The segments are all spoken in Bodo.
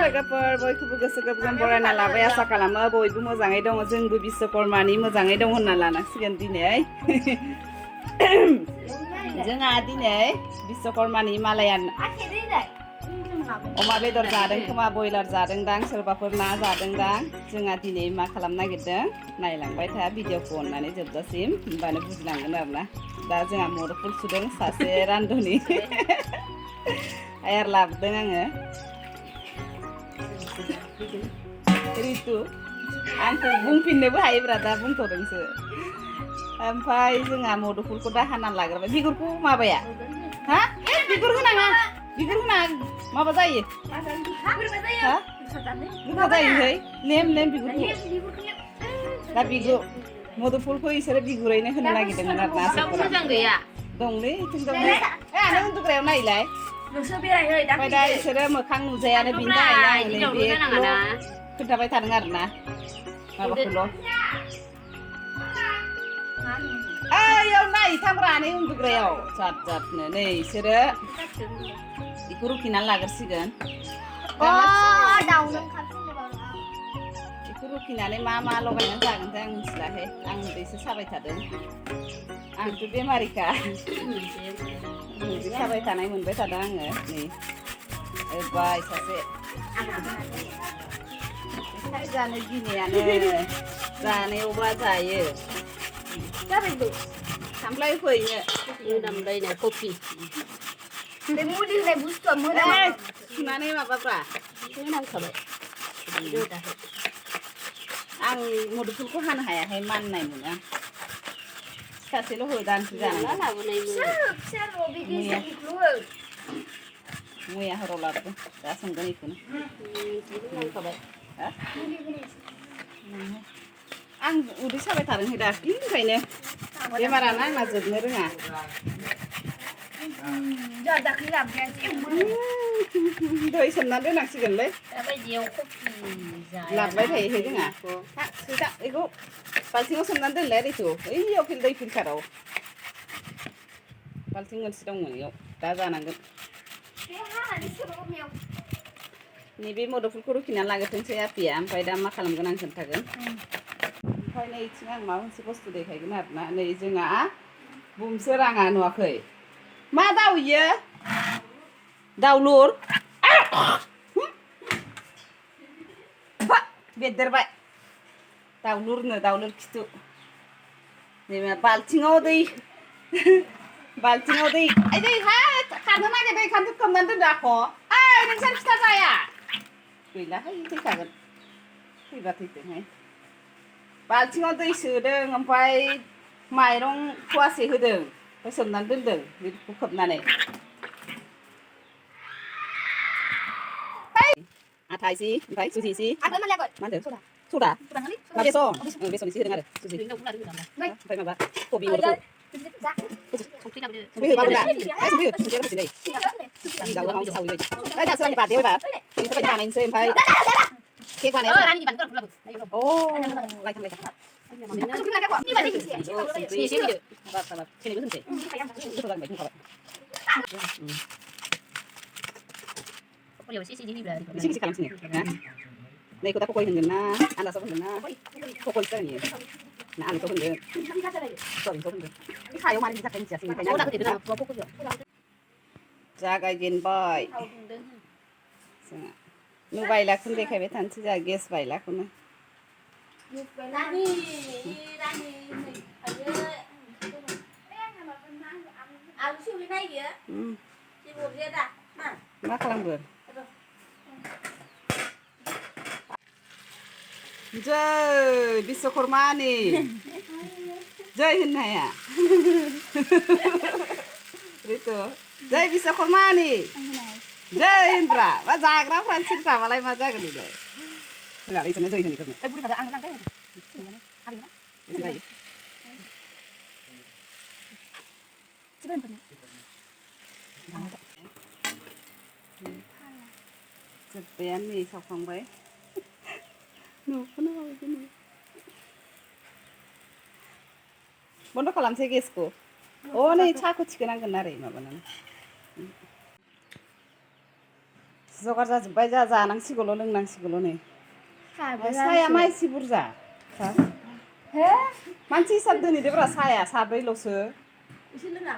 लोगोफोर बयखौबो गोसो गोरबोजों बरायना लाबाय आसा खालामो बयबो मोजाङै दङ जोंबो बिश्वकर्मानि मोजाङै दं होनना लानांसिगोन दिनै जोंहा दिनै बिश्वकर्मानि मालाया अमा बेदर जादों खोमा बयलार जादों दां सोरबाफोर ना जादों दां जोंहा दिनै मा खालामनो नागिरदों नायलांबाय था भिडिअखौ अननानै जोबजासिम होमबानो बुजिलांगोन आरोना दा जोंहा मुदुफुल सुदों सासे रान्धुनि आयार लाबोदों आङो रितु आंखौ बुंफिननोबो हायोब्रा दा बुंथ'दोंसो ओमफ्राय जोंहा मुदुफुलखौ दा हाना लाग्रोबाय बिगुरखौ माबाया हा बिगुर होनाङा माबा जायो हा गोखा जायोहाय लेम बिगुरखौ दा बिगुर मुदुफुलखौ इसोरो बिगुरैनो होनो नागिरदोंमोन आरोना आसाफोरा मोजां गैया दंलै इथिं दंलै आनो उन्दुग्रायाव नायलाय नोंसोर बेरायहै ओमफ्राय दा इसोरो मोखां नुजायानो बिनि थाखायनो आं नैबेखौल' खोन्थाबाय थादों आरोना माबाखौल' ओइयाव नाय थांब्रानै उन्दुग्रायाव जादनो नै इसोरो बेखौ रुखिनानै लाग्रोसिगोन बेखौ रुखिनानै मा लगायनानै जागोनथाय आं मिथिलाहाय आं उदैसो साबाय थादों आंथ' बेमारिखा उदै साबाय थानाय मोनबाय थादों आङो नै बाय सासे जानो गिनायानो जानायावबा जायो खामफ्लाय फैनो मोनामलायनाय कफि बे मुलि होनाय बुस्थुआ मोनामो सुनानै माबाब्रा नांखाबाय आं मुदुफुलखौ हानो हायाहाय माननाय मोनो सासेल' होदानसो जानांगौ मैया हराव लाबोदों दा संगोन बेखौनो नांखाबाय आं उदै साबाय थादोंहाय दाख्लिनिफ्रायनो बेमारानो आंना जोबनो रोङा दै सोमनानै दोननांसिगोनलै लाबोबाय थायोहाय जोंहा सुइटा बेखौ बाल्थिङाव सोमनानै दोनलाय रितु ओइयाव दै फिल्टाराव बाल्थिं मोनसे दंमोन बेयाव दा जानांगोन नैबे मुदुफुलखौ रुखिनानै लाग्रोथोंसै आफिया ओमफ्राय दा मा खालामगोन आं खोन्थागोन ओमफ्राय नै इथिं आं माबा मोनसे बुस्थु देखायगोन आरोना नै जोंहा बुमसो राङा नुवाखै मा दाउ इयो दाउलुर बेरदेरबाय दाउलुर खिथु नै बाल्थिङाव दै आइ दै हा खारनो नागिरदों खानथु खोबनानै दोनदो आख' ओइ नोंसोर फिथा जाया गैलाहाय थैखागोन थैबा थैथोंहाय बाल्थिङाव दै सोदों ओमफ्राय माइरं फवासे होदों ओमफ्राय सोमनानै दोनदों बेखौ खोबनानै आथा इसे ओमफ्राय सुजि इसे मा होनदों सदा बेसन बेसन इसे होदों आरो सुजि ओमफ्राय माबा कबि मुदुफुल संख्रि होबाबो दा संख्रि होसै दाउआ मावजों सावै बायदि दा सोरांनि बार्थडे एबार बेनि थाखाय बानायनोसै ओमफ्राय केक बानायनोसै लायथां एसे खालामसिनो नैखौ दा पकरि होनगोन ना आन्दासाव होनगोन ना पकरिसो जागोन इयो ना आलुखौ होनगोन सयाबिनखौ होनगोन बे सायाव मानो बिदि जाखायो मिथियासै ओंखायनो जागायजेनबाय जोंहा नु बायलाखौनो देखायबाय थानोसै जोंहा गेस बायलाखौनो मा खालामगोन जय बिश्वकर्मानि जय होननो हाया रितु जय बिश्वकर्मानि जय होनब्रा मा जाग्राफ्रानो सिरि थाबालाय मा जागोन बेलाय होननानै इसोरनो जय होनो जोब्बायानो नै सावखांबाय न'खौनो माबायदि नुयो बन्द' खालामसै गेसखौ नै साहाखौ थिखोनांगोन आरो माबानानै जगार जाजोब्बाय जानांसिगौल' लोंनांसिगौल' नै साया माइसि बुरजा हे मानसि हिसाब दोनहैदोब्रा साया साब्रैल'सो एसे लोङा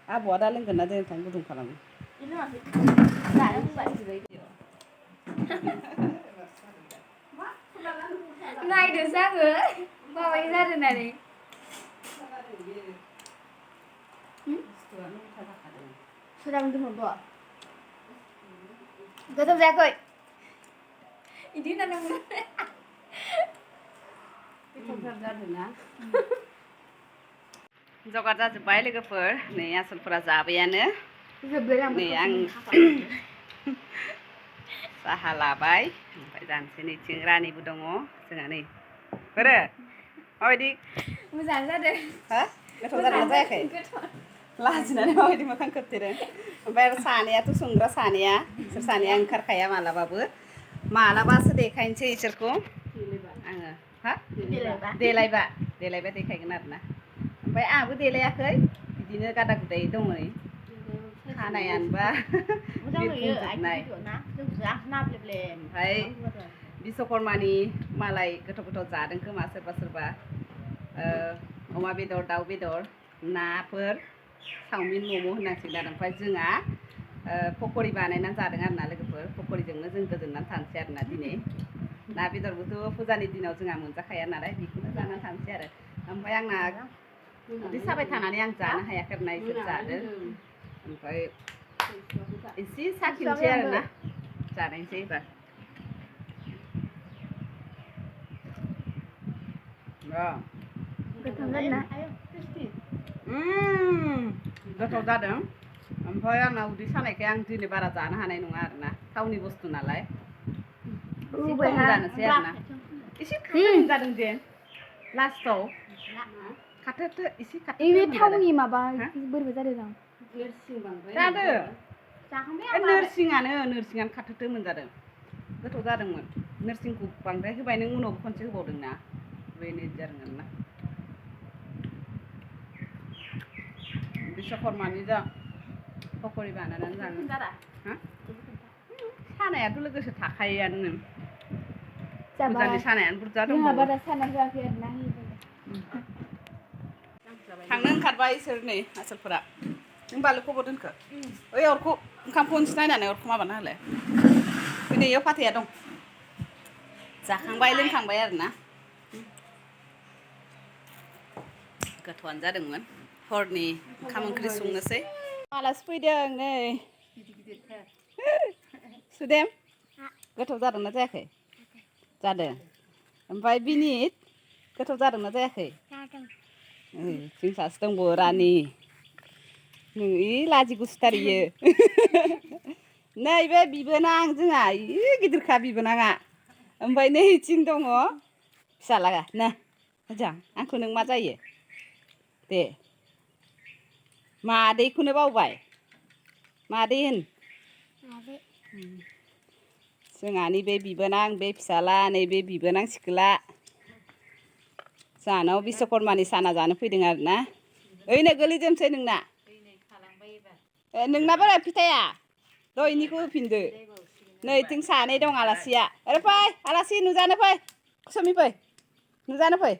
आबौआ दा लोंगोन ना दोनथां गुदुं खालामो नायदोसो आङो माबायदि जादों होननानै सोरां दोनहरबो गोथाव जायाखै इदि होननानै गोथावथार जादोंना जगार जाजोब्बाय लोगोफोर नै आसलफोरा जाबायानो नै आं साहा लाबाय ओमफ्राय जानोसै नैथिं रानिबो दङ जोंहा नै बोरो माबायदि मोजां जादों हा गोथाव जादोंना जायाखै लाजिनानै माबायदि मोखां खोबथेदों ओमफ्राय आरो सानैयाथ' संग्रा सानैया बिसोर सानैया ओंखारखाया मालाबाबो मालाबासो देखायनोसै इसोरखौ आङो हा देलायबा देखायगोन आरोना ओमफ्राय आंहाबो देलायाखै बिदिनो गादा गुदायै दङ नै खानायानोबा बिरफुंजोबनाय ओमफ्राय बिश्वकर्मानि मालाय गोथाव जादों खोमा सोरबा अमा बेदर दाउ बेदर नाफोर चावमिन मम' होनांसिगोन आरो ओमफ्राय जोंहा पकरि बानायनानै जादों आरोना लोगोफोर पकरिजोंनो जों गोजोननानै थानोसै आरोना दिनै ना बेदरबोथ' फुजानि दिनाव जोंहा मोनजाखाया नालाय बेखौनो जानानै थानोसै आरो ओमफ्राय आंना उदै साबाय थानानै आं जानो हायाखै आरोना इसोर जादों ओमफ्राय एसे साखिनोसै आरोना जानायसै एबार गोथाव जादों ओमफ्राय आंना उदै सानायखाय आं दिनै बारा जानो हानाय नङा आरोना थावनि बुस्थु नालाय एसे खम जानोसै आरोना एसे खम जादों जे लास्टआव खाथो एसे खाथो थावनि माबा बोरैबा जादों जादों नोरसिङानो खाथोथो मोनजादों गोथाव जादोंमोन नोरसिंखौ बांद्राय होबाय नों उनावबो खनसे होबावदोंना बेनो जादों आरोना बिश्वकर्मानि जा पकरि बानायनानै जानो सानायाथ' लोगोसे थाखायोआनो फुजानि सानायानो बुरजा दंबावो थांनो ओंखारबाय इसोर नै आसलफोरा नों बालुखौ बबाव दोनखो ओइ अरखौ ओंखामखौ नायनानै अरखौ माबाना होलाय नै इयाव फाथैया दं जाखांबाय लोंखांबाय आरोना गोथावानो जादोंमोन हरनि ओंखाम ओंख्रि संनोसै आलासि फैदों नै सुदेम गोथाव जादोंना जायाखै जादों ओमफ्राय बिनित गोथाव जादोंना जायाखै जों सासे दंबावो रानि नै लाजि गुसुथार इयो नैबे बिबोनां जोंहा गिदिरखा बिबोनाङा ओमफ्राय नैथिं दङ फिसालाया ना मोजां आंखौ नों मा जायो दे मादैखौनो बावबाय मादै होन जोंहानि बे बिबोनां बे फिसाला नैबे बिबोनां सिख्ला जाहानाव बिश्वकर्मानि साना जानो फैदों आरोना ओइनो गोलैदोंसै नोंना नोंना बोरै फिथाइया दहायनिखौ होफिनदो नैथिं सानै दं आलासिया ओरै फै आलासि नुजानो फै कुसुमि फै नुजानो फै